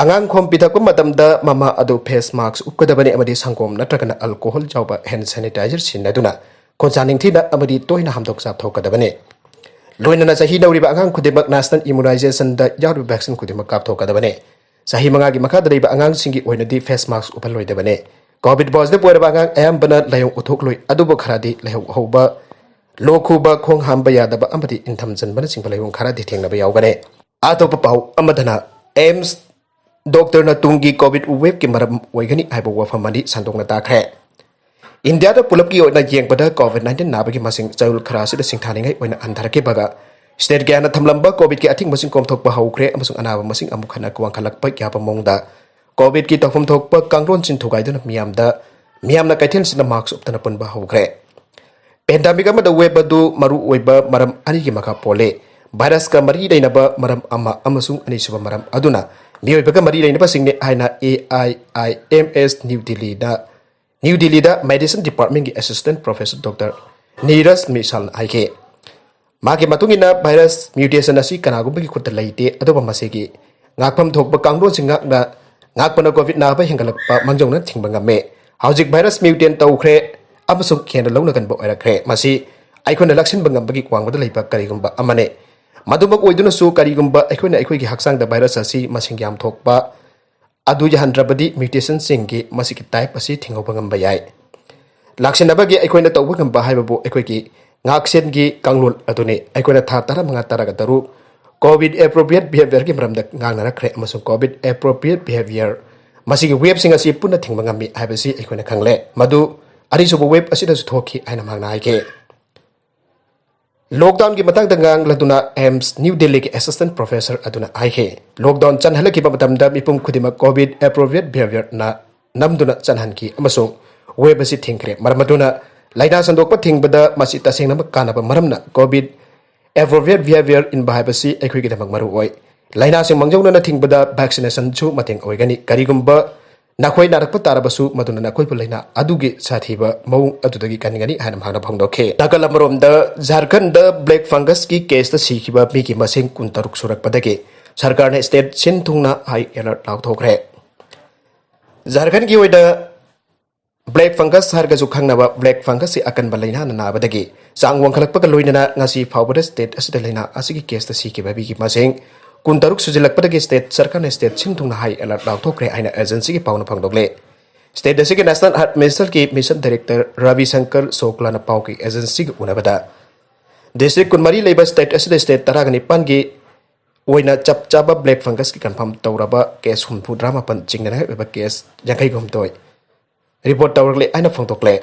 ꯑꯉꯥꯡ ꯈꯣꯝ ꯄꯤꯊꯛꯄ ꯃꯇꯝꯗ ꯃꯃꯥ ꯑꯗꯨ face mask ꯎꯞꯀꯗꯕꯅꯤ ꯑꯃꯗꯤ ꯁꯪꯒꯣꯝ ꯅꯠꯇ꯭ꯔꯒꯅ alcohol ꯌꯥꯎꯕ hand sanitizer ꯁꯤꯖꯤꯟꯅꯗꯨꯅ ꯈꯣꯟꯁꯥ ꯅꯤꯡꯊꯤꯅ ꯑꯃꯗꯤ ꯇꯣꯏꯅ ꯍꯥꯝꯗꯣꯛ ꯆꯥꯝꯊꯣꯛꯀꯗꯕꯅꯤ꯫ ꯂꯣꯏꯅꯅ ꯆꯍꯤ ꯅꯧꯔꯤꯕ ꯑꯉꯥꯡ ꯈꯨꯗꯤꯡꯃꯛ national immunizationꯗ ꯌꯥꯎꯔꯤꯕ vaccine ꯈꯨꯗꯤꯡꯃꯛ ꯀꯥꯞꯊꯣꯛꯀꯗꯕꯅꯤ꯫ ꯆꯍꯤ ꯃꯉꯥꯒꯤ ꯃꯈꯥꯗ ꯂꯩꯕ ꯑꯉꯥꯡꯁꯤꯡꯒꯤ ꯑꯣꯏꯅꯗꯤ face mask ꯎꯞꯍꯜꯂꯣꯏꯗꯕꯅꯤ꯫ COVID positive ꯑꯣꯏꯔꯕ ꯑꯉꯥꯡ ꯑꯌꯥꯝꯕꯅ ꯂꯥꯏꯍꯧ ꯎꯠꯊꯣꯛꯂꯣꯏ, ꯑꯗꯨꯕꯨ ꯈꯔꯗꯤ ꯂꯥꯏꯍꯧ ꯍꯧꯕ, ꯂꯣꯛ ꯈꯨꯕ, ꯈꯣꯡ ꯍꯥꯝꯕ ꯌꯥꯗꯕ ꯑꯃꯗꯤ ꯏꯟꯊꯝ ꯆꯟꯕꯅꯆꯤꯡꯕ ꯂꯥꯏꯑꯣꯡ ꯈꯔꯗꯤ ꯊꯦꯡꯅꯕ ꯌꯥꯎꯒꯅꯤ꯫ ꯑꯇꯣꯞꯄ ꯄꯥꯎ ꯑꯃꯗꯅ, AIIMS doctorꯅ ꯇꯨꯡꯒꯤ COVID wave ꯀꯤ ꯃꯔꯝ ꯑꯣꯏꯒꯅꯤ ꯍꯥꯏꯕ ꯋꯥꯐꯝ ꯑꯅꯤ ꯁꯟꯗꯣꯛꯅ ꯇꯥꯈ꯭ꯔꯦ꯫ ꯏꯟꯗꯤꯌꯥꯗ ꯄꯨꯂꯞꯀꯤ ꯑꯣꯏꯅ ꯌꯦꯡꯕꯗ COVID nineteen ꯅꯥꯕꯒꯤ ꯃꯁꯤꯡ ꯆꯌꯣꯜ ꯈꯔ ꯑꯁꯤꯗ ꯁꯤꯡꯊꯥꯅꯤꯡꯉꯥꯏ ꯑꯣꯏꯅ ꯍꯟꯊꯔꯛꯈꯤꯕꯒ, state ꯀꯌꯥꯅ ꯊꯝꯂꯝꯕ COVIDꯀꯤ ꯑꯊꯤꯡꯕꯁꯤꯡ ꯀꯣꯝꯊꯣꯛꯄ ꯍꯧꯈ꯭ꯔꯦ ꯑꯃꯁꯨꯡ ꯑꯅꯥꯕ ꯃꯁꯤꯡ ꯑꯃꯨꯛ ꯍꯟꯅ ꯋꯥꯡꯈꯠꯂꯛꯄ ꯌꯥꯕ ꯃꯑꯣꯡꯗ COVIDꯀꯤ ꯇꯧꯐꯝ ꯊꯣꯛꯄ ꯀꯥꯡꯂꯣꯟꯁꯤꯡ ꯊꯨꯒꯥꯏꯗꯨꯅ ꯃꯤꯌꯥꯝꯗ, ꯃꯤꯌꯥꯝꯅ ꯀꯩꯊꯦꯜꯁꯤꯡꯗ mask ꯎꯞꯇꯅ ꯄꯨꯟꯕ ꯍꯧꯈ꯭ꯔꯦ꯫ Pandemic ꯑꯃꯗ wave ꯑꯗꯨ ꯃꯔꯨ ꯑꯣꯏꯕ ꯃꯔꯝ ꯑꯅꯤꯒꯤ ꯃꯈꯥ ꯄꯣꯜꯂꯤ꯫ Virusꯀ ꯃꯔꯤ ꯂꯩꯅꯕ ꯃꯔꯝ ꯑꯃ ꯑꯃꯁꯨꯡ ꯑꯅꯤꯁꯨꯕ ꯃꯔꯝ ꯑꯗꯨꯅ ꯃꯤꯑꯣꯏꯕꯒ ꯃꯔꯤ ꯂꯩꯅꯕꯁꯤꯡꯅꯤ ꯍꯥꯏꯅ AIIMS New Delhiꯗ, New Delhiꯗ Medicine Departmentꯀꯤ Assistant Professor Doctor Neeraj Mishalꯅ ꯍꯥꯏꯈꯤ꯫ ꯃꯥꯒꯤ ꯃꯇꯨꯡ ꯏꯟꯅ, virus mutation ꯑꯁꯤ ꯀꯅꯥꯒꯨꯝꯕꯒꯤ ꯈꯨꯠꯇ ꯂꯩꯇꯦ, ꯑꯗꯨꯕꯨ ꯃꯁꯤꯒꯤ ꯉꯥꯛꯐꯝ ꯊꯣꯛꯄ ꯀꯥꯡꯂꯣꯟꯁꯤꯡ ꯉꯥꯛꯅ, ꯉꯥꯛꯄꯅ COVID ꯅꯥꯕ ꯍꯦꯟꯒꯠꯂꯛꯄ ꯃꯥꯡꯖꯧꯅꯅ ꯊꯤꯡꯕ ꯉꯝꯃꯤ꯫ ꯍꯧꯖꯤꯛ virus mutant ꯇꯧꯈ꯭ꯔꯦ ꯑꯃꯁꯨꯡ ꯍꯦꯟꯅ ꯂꯧꯅꯒꯟꯕ ꯑꯣꯏꯔꯛꯈ꯭ꯔꯦ꯫ ꯃꯁꯤ ꯑꯩꯈꯣꯏꯅ ꯂꯥꯛꯁꯤꯟꯕ ꯉꯝꯕꯒꯤ ꯋꯥꯡꯃꯗ ꯂꯩꯕ ꯀꯔꯤꯒꯨꯝꯕ ꯑꯃꯅꯤ꯫ ꯃꯗꯨꯃꯛ ꯑꯣꯏꯗꯨꯅꯁꯨ, ꯀꯔꯤꯒꯨꯝꯕ ꯑꯩꯈꯣꯏꯅ ꯑꯩꯈꯣꯏꯒꯤ ꯍꯛꯆꯥꯡꯗ virus ꯑꯁꯤ ꯃꯁꯤꯡ ꯌꯥꯝ ꯊꯣꯛꯄ ꯑꯗꯨ ꯌꯥꯍꯟꯗ꯭ꯔꯕꯗꯤ, mutationꯁꯤꯡꯒꯤ ꯃꯁꯤꯒꯤ type ꯑꯁꯤ ꯊꯤꯡꯍꯧꯕ ꯉꯝꯕ ꯌꯥꯏ꯫ ꯂꯥꯛꯁꯤꯟꯅꯕꯒꯤ ꯑꯩꯈꯣꯏꯅ ꯇꯧꯕ ꯉꯝꯕ ꯍꯥꯏꯕꯕꯨ ꯑꯩꯈꯣꯏꯒꯤ ꯉꯥꯛꯁꯦꯟꯒꯤ ꯀꯥꯡꯂꯣꯟ ꯑꯗꯨꯅꯤ꯫ ꯑꯩꯈꯣꯏꯅ ꯊꯥ ꯇꯔꯥꯃꯉꯥ, ꯇꯔꯥꯇꯔꯨꯛ COVID appropriate behaviorꯒꯤ ꯃꯔꯝꯗ ꯉꯥꯡꯅꯔꯛꯈ꯭ꯔꯦ, ꯑꯃꯁꯨꯡ COVID appropriate behavior ꯃꯁꯤꯒꯤ waveꯁꯤꯡ ꯑꯁꯤ ꯄꯨꯟꯅ ꯊꯤꯡꯕ ꯉꯝꯃꯤ ꯍꯥꯏꯕꯁꯤ ꯑꯩꯈꯣꯏꯅ ꯈꯪꯂꯦ꯫ ꯃꯗꯨ ꯑꯅꯤꯁꯨꯕ wave ꯑꯁꯤꯗꯁꯨ ꯊꯣꯛꯈꯤ ꯍꯥꯏꯅ ꯃꯍꯥꯛꯅ ꯍꯥꯏꯈꯤ꯫ Lockdownꯒꯤ ꯃꯇꯥꯡꯗ ꯉꯥꯡꯂꯗꯨꯅ AIIMS New Delhiꯒꯤ Assistant Professor ꯑꯗꯨꯅ ꯍꯥꯏꯈꯤ, lockdown ꯆꯠꯍꯜꯂꯛꯈꯤꯕ ꯃꯇꯝꯗ ꯃꯤꯄꯨꯝ ꯈꯨꯗꯤꯡꯃꯛ COVID appropriate behaviorꯅ ꯅꯝꯗꯨꯅ ꯆꯠꯍꯟꯈꯤ ꯑꯃꯁꯨꯡ wave ꯑꯁꯤ ꯊꯤꯡꯈ꯭ꯔꯦ꯫ ꯃꯔꯝ ꯑꯗꯨꯅ, ꯂꯥꯏꯅꯥ ꯁꯟꯗꯣꯛꯄ ꯊꯤꯡꯕꯗ ꯃꯁꯤ ꯇꯁꯦꯡꯅꯃꯛ ꯀꯥꯟꯅꯕ ꯃꯔꯝꯅ, COVID appropriate behavior ꯏꯟꯕ ꯍꯥꯏꯕꯁꯤ ꯑꯩꯈꯣꯏꯒꯤꯗꯃꯛ ꯃꯔꯨ ꯑꯣꯏ꯫ ꯂꯥꯏꯅꯥꯁꯤꯡ ꯃꯥꯡꯖꯧꯅꯅ ꯊꯤꯡꯕꯗ vaccinationꯁꯨ ꯃꯇꯦꯡ ꯑꯣꯏꯒꯅꯤ꯫ ꯀꯔꯤꯒꯨꯝꯕ ꯅꯈꯣꯏ ꯅꯥꯔꯛꯄ ꯇꯥꯔꯕꯁꯨ, ꯃꯗꯨꯅ ꯅꯈꯣꯏꯕꯨ ꯂꯥꯏꯅꯥ ꯑꯗꯨꯒꯤ ꯁꯥꯊꯤꯕ ꯃꯑꯣꯡ ꯑꯗꯨꯗꯒꯤ ꯀꯟꯒꯅꯤ ꯍꯥꯏꯅ ꯃꯍꯥꯛꯅ ꯐꯣꯡꯗꯣꯛꯈꯤ꯫ ꯅꯥꯀꯜ ꯑꯃꯔꯣꯝꯗ, ꯖꯥꯔꯈꯟꯗ black fungusꯀꯤ caseꯇ ꯁꯤꯈꯤꯕ ꯃꯤꯒꯤ ꯃꯁꯤꯡ ꯀꯨꯟꯇꯔꯨꯛ ꯁꯨꯔꯛꯄꯗꯒꯤ ꯁꯔꯀꯥꯔꯅ state ꯁꯤꯟ ꯊꯨꯡꯅ high alert ꯂꯥꯎꯊꯣꯛꯈ꯭ꯔꯦ꯫ ꯖꯥꯔꯈꯟꯗꯒꯤ ꯑꯣꯏꯅ black fungus ꯍꯥꯏꯔꯒꯁꯨ ꯈꯪꯅꯕ black fungusꯁꯤ ꯑꯀꯟꯕ ꯂꯥꯏꯅꯥꯅ ꯅꯥꯕꯗꯒꯤ ꯆꯥꯡ ꯋꯥꯡꯈꯠꯂꯛꯄꯒ ꯂꯣꯏꯅꯅ ꯉꯁꯤ ꯐꯥꯎꯕꯗ state ꯑꯁꯤꯗ ꯂꯥꯏꯅꯥ ꯑꯁꯤꯒꯤ caseꯇ ꯁꯤꯈꯤꯕ ꯃꯤꯒꯤ ꯃꯁꯤꯡ ꯀꯨꯟꯇꯔꯨꯛ ꯁꯨꯖꯤꯜꯂꯛꯄꯗꯒꯤ state ꯁꯔꯀꯥꯔꯅ state ꯁꯤꯟ ꯊꯨꯡꯅ high alert ꯂꯥꯎꯊꯣꯛꯈ꯭ꯔꯦ ꯍꯥꯏꯅ agencyꯒꯤ ꯄꯥꯎꯅ ꯐꯣꯡꯗꯣꯛꯂꯦ꯫ State ꯑꯁꯤꯒꯤ National Health Missionꯒꯤ mission director Ravi Shankar ꯁꯣꯛꯂꯥꯅ ꯄꯥꯎꯒꯤ agencyꯒ ꯎꯅꯕꯗ, district ꯀꯨꯟꯃꯔꯤ ꯂꯩꯕ state ꯑꯁꯤꯗ state ꯇꯔꯥꯒ ꯅꯤꯄꯥꯟꯒꯤ ꯑꯣꯏꯅ ꯆꯞ ꯆꯥꯕ black fungusꯀꯤ confirm ꯇꯧꯔꯕ case ꯍꯨꯝꯐꯨꯇꯔꯥ ꯃꯥꯄꯟ, ꯆꯤꯡꯅꯅꯤꯡꯉꯥꯏ ꯑꯣꯏꯕ case ꯌꯥꯡꯈꯩꯒ ꯍꯨꯝꯗꯣꯏ report ꯇꯧꯔꯛꯂꯦ ꯍꯥꯏꯅ ꯐꯣꯡꯗꯣꯛꯂꯦ꯫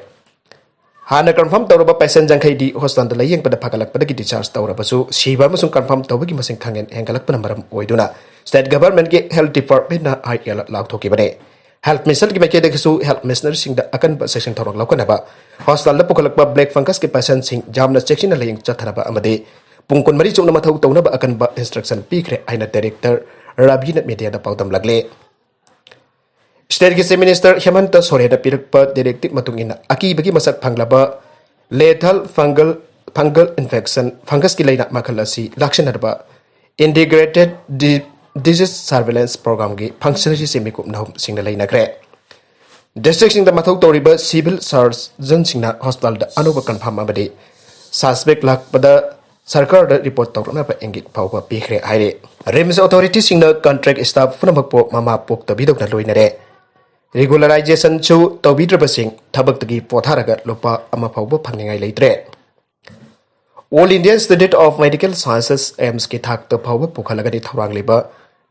ꯍꯥꯟꯅ confirm ꯇꯧꯔꯕ patient ꯌꯥꯡꯈꯩꯗꯤ hospitalꯗ ꯂꯥꯌꯦꯡꯕꯗ ꯐꯒꯠꯂꯛꯄꯗꯒꯤ discharge ꯇꯧꯔꯕꯁꯨ, ꯁꯤꯕ ꯑꯃꯁꯨꯡ confirm ꯇꯧꯕꯒꯤ ꯃꯁꯤꯡ ꯈꯪꯍꯦꯟ ꯍꯦꯟꯒꯠꯂꯛꯄꯅ ꯃꯔꯝ ꯑꯣꯏꯗꯨꯅ state governmentꯀꯤ health departmentꯅ high alert ꯂꯥꯎꯊꯣꯛꯈꯤꯕꯅꯤ꯫ Health Missionꯒꯤ ꯃꯥꯏꯀꯩꯗꯒꯤꯁꯨ health missionaryꯁꯤꯡꯗ ꯑꯀꯟꯕ ꯆꯦꯛꯁꯤꯟ ꯊꯧꯔꯥꯡ ꯂꯧꯈꯠꯅꯕ, hospitalꯗ ꯄꯨꯈꯠꯂꯛꯄ black fungusꯀꯤ patientꯁꯤꯡ ꯌꯥꯝꯅ ꯆꯦꯛꯁꯤꯟꯅ ꯂꯥꯌꯦꯡ ꯆꯠꯊꯅꯕ ꯑꯃꯗꯤ ꯄꯨꯡ ꯀꯨꯟꯃꯔꯤ ꯆꯨꯞꯅ ꯃꯊꯧ ꯇꯧꯅꯕ ꯑꯀꯟꯕ instruction ꯄꯤꯈ꯭ꯔꯦ ꯍꯥꯏꯅ director ꯔꯕꯤꯅ mediaꯗ ꯄꯥꯎꯗꯝꯂꯛꯂꯤ꯫ Stateꯀꯤ Chief Minister ꯍꯦꯃꯟꯇ ꯁꯣꯔꯦꯟꯅ ꯄꯤꯔꯛꯄ directive ꯃꯇꯨꯡ ꯏꯟꯅ, ꯑꯀꯤꯕꯒꯤ ꯃꯁꯛ ꯐꯪꯂꯕ lethal fungal, fungal infection, fungusꯀꯤ ꯂꯥꯏꯅꯥ ꯃꯈꯜ ꯑꯁꯤ ꯂꯥꯛꯁꯤꯟꯅꯗꯕ Integrated Di-, Disease Surveillance Programꯒꯤ functionaryꯁꯤꯡ ꯃꯤꯀꯨꯞ ꯅꯍꯨꯝꯁꯤꯡꯅ ꯂꯩꯅꯈ꯭ꯔꯦ꯫ Districtꯁꯤꯡꯗ ꯃꯊꯧ ꯇꯧꯔꯤꯕ civil surgeonꯁꯤꯡꯅ hospitalꯗ ꯑꯅꯧꯕ confirm ꯑꯃꯗꯤ suspect ꯂꯥꯛꯄꯗ ꯁꯔꯀꯥꯔꯗ report ꯇꯧꯔꯛꯅꯕ ꯏꯪꯒꯤꯠ ꯐꯥꯎꯕ ꯄꯤꯈ꯭ꯔꯦ ꯍꯥꯏꯔꯤ꯫ RIMS authorityꯁꯤꯡꯅ contract staff ꯄꯨꯝꯅꯃꯛꯄꯨ ꯃꯃꯥ ꯄꯣꯛꯇꯕꯤꯗꯧꯅ ꯂꯣꯏꯅꯔꯦ꯫ Regularizationꯁꯨ ꯇꯧꯕꯤꯗ꯭ꯔꯕꯁꯤꯡ ꯊꯕꯛꯇꯒꯤ ꯄꯣꯊꯥꯔꯒ ꯂꯨꯄꯥ ꯑꯃ ꯐꯥꯎꯕ ꯐꯪꯅꯤꯡꯉꯥꯏ ꯂꯩꯇ꯭ꯔꯦ꯫ All India Institute of Medical Sciences, AIIMSꯀꯤ ꯊꯥꯛꯇ ꯐꯥꯎꯕ ꯄꯨꯈꯠꯂꯒꯅꯤ ꯊꯧꯔꯥꯡꯂꯤꯕ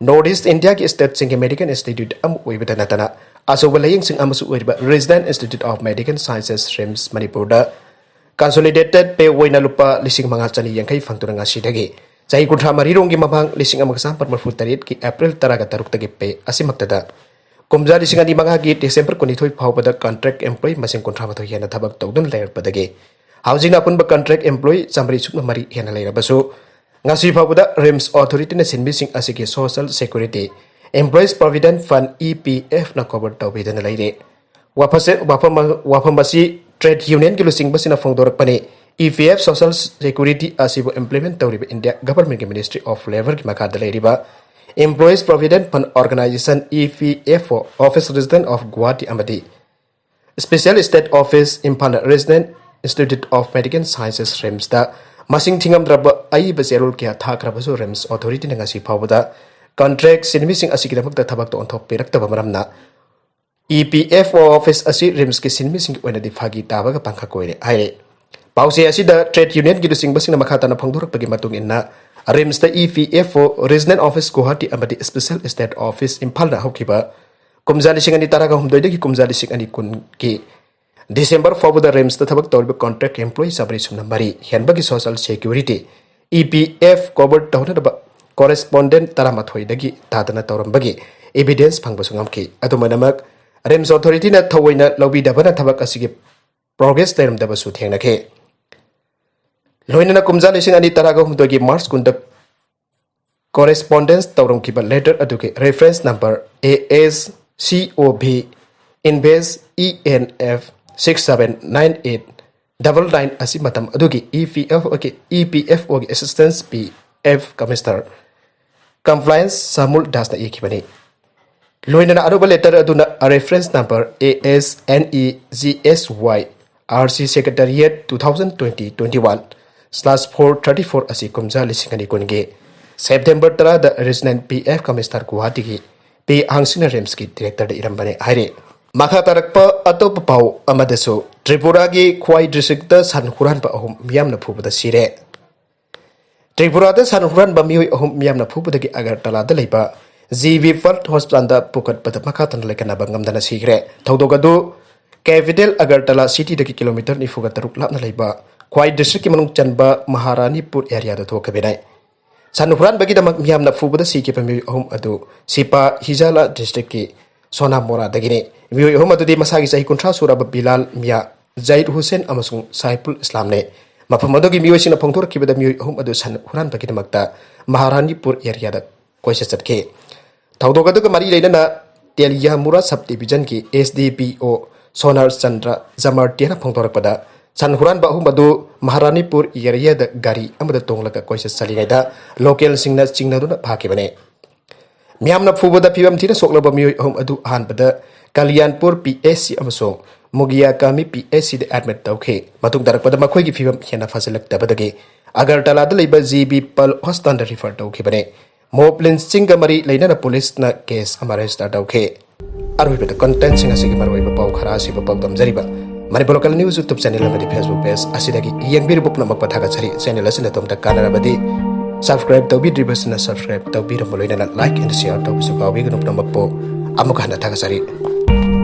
North East Indiaꯒꯤ stateꯁꯤꯡꯒꯤ medical institute ꯑꯃ ꯑꯣꯏꯕꯗ ꯅꯠꯇꯅ, ꯑꯆꯧꯕ ꯂꯥꯌꯦꯡꯁꯪ ꯑꯃꯁꯨ ꯑꯣꯏꯔꯤꯕ Resident Institute of Medical Sciences, RIMS ꯃꯅꯤꯄꯨꯔꯗ consolidated pay ꯑꯣꯏꯅ ꯂꯨꯄꯥ ꯂꯤꯁꯤꯡ ꯃꯉꯥ ꯆꯅꯤ ꯌꯥꯡꯈꯩ ꯐꯪꯗꯨꯅ ꯉꯁꯤꯗꯒꯤ ꯆꯍꯤ ꯀꯨꯟꯊ꯭ꯔꯥ ꯃꯔꯤ ꯔꯣꯝꯒꯤ ꯃꯃꯥꯡ ꯂꯤꯁꯤꯡ ꯑꯃꯒ ꯆꯥꯃꯥꯄꯟ ꯃꯔꯤꯐꯨ ꯇꯔꯦꯠꯀꯤ April ꯇꯔꯥꯒ ꯇꯔꯨꯛꯇꯒꯤ pay ꯑꯁꯤꯃꯛꯇꯗ ꯀꯨꯝꯖꯥ ꯂꯤꯁꯤꯡ ꯑꯅꯤ ꯃꯉꯥꯒꯤ December ꯀꯨꯟꯅꯤꯊꯣꯏ ꯐꯥꯎꯕꯗ contract employee ꯃꯁꯤꯡ ꯀꯨꯟꯊ꯭ꯔꯥ ꯃꯥꯊꯣꯏ ꯍꯦꯟꯅ ꯊꯕꯛ ꯇꯧꯗꯨꯅ ꯂꯩꯔꯛꯄꯗꯒꯤ ꯍꯧꯖꯤꯛꯅ ꯑꯄꯨꯟꯕ contract employee ꯆꯥꯃꯔꯤ ꯁꯨꯞꯅ ꯃꯔꯤ ꯍꯦꯟꯅ ꯂꯩꯔꯕꯁꯨ, ꯉꯁꯤ ꯐꯥꯎꯕꯗ RIMS Authority-ꯅ ꯁꯤꯟꯃꯤꯁꯤꯡ ꯑꯁꯤꯒꯤ Social Security, Employees Provident Fund, EPF-ꯅ cover ꯇꯧꯕꯤꯗꯨꯅ ꯂꯩꯔꯤ꯫ ꯋꯥꯐꯝꯁꯦ, ꯋꯥꯐꯝ, ꯋꯥꯐꯝ ꯑꯁꯤ trade union-ꯒꯤ ꯂꯨꯆꯤꯡꯕꯁꯤꯡꯅ ꯐꯣꯡꯗꯣꯔꯛꯄꯅꯤ꯫ EPF Social Security ꯑꯁꯤꯕꯨ implement ꯇꯧꯔꯤꯕ India Government-ꯀꯤ Ministry of Labour-ꯒꯤ ꯃꯈꯥꯗ ꯂꯩꯔꯤꯕ Employees Provident Fund Organization, EPFO, Office Resident of Guwahati ꯑꯃꯗꯤ Special State Office, Imphal Resident Institute of Medical Sciences, RIMS-ꯇ ꯃꯁꯤꯡ ꯊꯤꯉꯝꯗ꯭ꯔꯕ ꯑꯏꯕ ꯆꯦꯔꯣꯜ ꯀꯌꯥ ꯊꯥꯈ꯭ꯔꯕꯁꯨ RIMS Authority-ꯅ ꯉꯁꯤ ꯐꯥꯎꯕꯗ contract ꯁꯤꯟꯃꯤꯁꯤꯡ ꯑꯁꯤꯒꯤꯗꯃꯛꯇ ꯊꯕꯛꯇ ꯑꯣꯟꯊꯣꯛꯄꯤꯔꯛꯇꯕ ꯃꯔꯝꯅ EPFO office ꯑꯁꯤ RIMS-ꯀꯤ ꯁꯤꯟꯃꯤꯁꯤꯡꯒꯤ ꯑꯣꯏꯅꯗꯤ ꯐꯥꯒꯤ ꯇꯥꯕꯒ ꯄꯥꯡꯈꯛ ꯑꯣꯏꯔꯦ ꯍꯥꯏꯔꯦ꯫ ꯄꯥꯎꯆꯦ ꯑꯁꯤꯗ trade union-ꯒꯤ ꯂꯨꯆꯤꯡꯕꯁꯤꯡꯅ ꯃꯈꯥ ꯇꯥꯅ ꯐꯣꯡꯗꯣꯔꯛꯄꯒꯤ ꯃꯇꯨꯡ ꯏꯟꯅ, RIMS-ꯇ EPFO Regional Office Guwahati ꯑꯃꯗꯤ Special State Office ꯏꯝꯐꯥꯜꯗ ꯍꯧꯈꯤꯕ ꯀꯨꯝꯖꯥ ꯂꯤꯁꯤꯡ ꯑꯅꯤ ꯇꯔꯥꯒ ꯍꯨꯝꯗꯣꯏꯗꯒꯤ ꯀꯨꯝꯖꯥ ꯂꯤꯁꯤꯡ ꯑꯅꯤ ꯀꯨꯟꯒꯤ December ꯐꯥꯎꯕꯗ RIMS-ꯇ ꯊꯕꯛ ꯇꯧꯔꯤꯕ contract employee ꯆꯥꯃꯔꯤ ꯁꯨꯞꯅ ꯃꯔꯤ ꯍꯦꯟꯕꯒꯤ Social Security, EPF cover ꯇꯧꯅꯅꯕ correspondent ꯇꯔꯥꯃꯥꯊꯣꯏꯗꯒꯤ ꯇꯥꯗꯅ ꯇꯧꯔꯝꯕꯒꯤ evidence ꯐꯪꯕꯁꯨ ꯉꯝꯈꯤ꯫ ꯑꯗꯨꯃꯥꯏꯅꯃꯛ, RIMS Authority-ꯅ ꯊꯑꯣꯏꯅ ꯂꯧꯕꯤꯗꯕꯅ ꯊꯕꯛ ꯑꯁꯤꯒꯤ progress ꯂꯩꯔꯝꯗꯕꯁꯨ ꯊꯦꯡꯅꯈꯤ꯫ ꯂꯣꯏꯅꯅ ꯀꯨꯝꯖꯥ ꯂꯤꯁꯤꯡ ꯑꯅꯤ ꯇꯔꯥꯒ ꯍꯨꯝꯗꯣꯏꯒꯤ March ꯀꯨꯟꯗ correspondence ꯇꯧꯔꯝꯈꯤꯕ letter ꯑꯗꯨꯒꯤ reference number ASCOB invoice ENF six seven nine eight double nine ꯑꯁꯤ ꯃꯇꯝ ꯑꯗꯨꯒꯤ EPFO-ꯒꯤ, EPFO-ꯒꯤ Assistant PF Commissioner Compliance ꯁꯥꯃꯨꯜ ꯗꯥꯁꯅ ꯏꯈꯤꯕꯅꯤ꯫ ꯂꯣꯏꯅꯅ ꯑꯅꯧꯕ letter ꯑꯗꯨꯅ reference number ASNEGSY RC Secretariat two thousand twenty twenty-one slash four thirty-four ꯑꯁꯤ ꯀꯨꯝꯖꯥ ꯂꯤꯁꯤꯡ ꯑꯅꯤ ꯀꯨꯟꯒꯤ September ꯇꯔꯥꯗ Regional PF Commissioner ꯒꯨꯋꯥꯍꯥꯇꯤꯒꯤ ꯄꯤ ꯍꯥꯡꯁꯤꯡꯅ RIMS-ꯀꯤ Director-ꯗ ꯏꯔꯝꯕꯅꯤ ꯍꯥꯏꯔꯤ꯫ ꯃꯈꯥ ꯇꯥꯔꯛꯄ ꯑꯇꯣꯞꯄ ꯄꯥꯎ ꯑꯃꯗꯁꯨ, ꯇ꯭ꯔꯤꯄꯨꯔꯥꯒꯤ ꯈ꯭ꯋꯥꯏ district-ꯇ ꯁꯟ ꯍꯨꯔꯥꯟꯕ ꯑꯍꯨꯝ ꯃꯤꯌꯥꯝꯅ ꯐꯨꯕꯗ ꯁꯤꯔꯦ꯫ ꯇ꯭ꯔꯤꯄꯨꯔꯥꯗ ꯁꯟ ꯍꯨꯔꯥꯟꯕ ꯃꯤꯑꯣꯏ ꯑꯍꯨꯝ ꯃꯤꯌꯥꯝꯅ ꯐꯨꯕꯗꯒꯤ ꯑꯒꯔꯇꯂꯥꯗ ꯂꯩꯕ ꯖꯤ ꯕꯤ ꯄꯟꯠ ꯍꯣꯁꯄꯤꯇꯥꯜꯗ ꯄꯨꯈꯠꯄꯗ ꯃꯈꯥ ꯇꯥꯅ ꯂꯥꯏꯀꯠꯅꯕ ꯉꯝꯗꯅ ꯁꯤꯈ꯭ꯔꯦ꯫ ꯊꯧꯗꯣꯛ ꯑꯗꯨ capital ꯑꯒꯔꯇꯂꯥ city-ꯗꯒꯤ kilometre ꯅꯤꯐꯨꯒ ꯇꯔꯨꯛ ꯂꯥꯞꯅ ꯂꯩꯕ ꯈ꯭ꯋꯥꯏ district-ꯀꯤ ꯃꯅꯨꯡ ꯆꯟꯕ ꯃꯍꯥꯔꯥꯅꯤꯄꯨꯔ area-ꯗ ꯊꯣꯛꯈꯤꯕꯅꯤ꯫ ꯁꯟ ꯍꯨꯔꯥꯟꯕꯒꯤꯗꯃꯛ ꯃꯤꯌꯥꯝꯅ ꯐꯨꯕꯗ ꯁꯤꯈꯤꯕ ꯃꯤꯑꯣꯏ ꯑꯍꯨꯝ ꯑꯗꯨ ꯁꯤꯄꯥ ꯍꯤꯖꯥꯂꯥ district-ꯀꯤ ꯁꯣꯅꯥꯃꯣꯔꯥꯗꯒꯤꯅꯤ꯫ ꯃꯤꯑꯣꯏ ꯑꯍꯨꯝ ꯑꯗꯨꯗꯤ ꯃꯁꯥꯒꯤ ꯆꯍꯤ ꯀꯨꯟꯊ꯭ꯔꯥ ꯁꯨꯔꯕ ꯕꯤꯂꯥꯜ ꯃꯤꯌꯥ, ꯖꯥꯍꯤꯗ ꯍꯨꯁꯦꯟ ꯑꯃꯁꯨꯡ ꯁꯥꯏꯐꯨꯜ ꯏꯁꯂꯥꯝꯅꯤ꯫ ꯃꯐꯝ ꯑꯗꯨꯒꯤ ꯃꯤꯑꯣꯏꯁꯤꯡꯅ ꯐꯣꯡꯗꯣꯔꯛꯈꯤꯕꯗ ꯃꯤꯑꯣꯏ ꯑꯍꯨꯝ ꯑꯗꯨ ꯁꯟ ꯍꯨꯔꯥꯟꯕꯒꯤꯗꯃꯛꯇ ꯃꯍꯥꯔꯥꯅꯤꯄꯨꯔ ꯑꯦꯔꯤꯌꯥꯗ ꯀꯣꯏꯆꯠ ꯆꯠꯈꯤ꯫ ꯊꯧꯗꯣꯛ ꯑꯗꯨꯒ ꯃꯔꯤ ꯂꯩꯅꯅ ꯇꯦꯂꯤꯌꯥꯃꯨꯔꯥ ꯁꯕ ꯗꯤꯕꯤꯖꯟꯒꯤ ꯑꯦꯁ ꯗꯤ ꯄꯤ ꯑꯣ ꯁꯣꯅꯥꯔ ꯆꯟꯗ꯭ꯔ ꯖꯃꯥꯔꯇꯤꯌꯥꯅ ꯐꯣꯡꯗꯣꯔꯛꯄꯗ, ꯁꯟ ꯍꯨꯔꯥꯟꯕ ꯑꯍꯨꯝ ꯑꯗꯨ ꯃꯍꯥꯔꯥꯅꯤꯄꯨꯔ ꯑꯦꯔꯤꯌꯥꯗ ꯒꯥꯔꯤ ꯑꯃꯗ ꯇꯣꯡꯂꯒ ꯀꯣꯏꯆꯠ ꯆꯠꯂꯤꯉꯩꯗ ꯂꯣꯀꯦꯜꯁꯤꯡꯅ ꯆꯤꯡꯅꯗꯨꯅ ꯐꯥꯈꯤꯕꯅꯤ꯫ ꯃꯤꯌꯥꯝꯅ ꯐꯨꯕꯗ ꯐꯤꯕꯝ ꯊꯤꯅ ꯁꯣꯛꯂꯕ ꯃꯤꯑꯣꯏ ꯑꯍꯨꯝ ꯑꯗꯨ ꯑꯍꯥꯟꯕꯗ ꯀꯂꯤꯌꯥꯟꯄꯨꯔ ꯄꯤ ꯑꯦꯁ ꯁꯤ ꯑꯃꯁꯨꯡ ꯃꯨꯒꯤꯌꯥꯀꯥꯃꯤ ꯄꯤ ꯑꯦꯁ ꯁꯤꯗ ꯑꯦꯗꯃꯤꯠ ꯇꯧꯈꯤ꯫ ꯃꯇꯨꯡ ꯇꯥꯔꯛꯄꯗ ꯃꯈꯣꯏꯒꯤ ꯐꯤꯕꯝ ꯍꯦꯟꯅ ꯐꯖꯜꯂꯛꯇꯕꯗꯒꯤ ꯑꯒꯔꯇꯂꯥꯗ ꯂꯩꯕ ꯖꯤ ꯕꯤ ꯄꯜ ꯍꯣꯁꯄꯤꯇꯥꯜꯗ ꯔꯤꯐꯔ ꯇꯧꯈꯤꯕꯅꯤ꯫ ꯃꯣꯕ ꯂꯤꯟꯆꯤꯡꯒ ꯃꯔꯤ ꯂꯩꯅꯅ ꯄꯨꯂꯤꯁꯅ ꯀꯦꯁ ꯑꯃ ꯔꯦꯖꯤꯁꯇꯔ ꯇꯧꯈꯤ꯫ ꯑꯔꯣꯏꯕꯗ ꯀꯟꯇꯦꯟꯁꯤꯡ ꯑꯁꯤꯒꯤ ꯃꯔꯨꯑꯣꯏꯕ ꯄꯥꯎ ꯈꯔ ꯑꯁꯤꯕꯨ ꯄꯥꯎꯗꯝꯖꯔꯤꯕ Manipur local news YouTube channel ꯑꯃꯗꯤ ꯐꯦꯁꯕꯨꯛ ꯄꯦꯖ ꯑꯁꯤꯗꯒꯤ ꯌꯦꯡꯕꯤꯔꯤꯕ ꯄꯨꯝꯅꯃꯛꯄꯨ ꯊꯥꯒꯠꯆꯔꯤ꯫ ꯆꯦꯅꯦꯜ ꯑꯁꯤꯅ ꯑꯗꯣꯝꯗ ꯀꯥꯟꯅꯔꯕꯗꯤ ꯁꯕꯁꯀ꯭ꯔꯥꯏꯕ ꯇꯧꯕꯤꯗ꯭ꯔꯤꯕꯁꯤꯅ ꯁꯕꯁꯀ꯭ꯔꯥꯏꯕ ꯇꯧꯕꯤꯔꯝꯕ ꯂꯣꯏꯅꯅ ꯂꯥꯏꯛ ꯑꯦꯟ ꯁꯤꯌꯥꯔ ꯇꯧꯕꯁꯨ ꯀꯥꯎꯕꯤꯒꯅꯨ꯫ ꯄꯨꯝꯅꯃꯛꯄꯨ ꯑꯃꯨꯛ ꯍꯟꯅ ꯊꯥꯒꯠꯆꯔꯤ꯫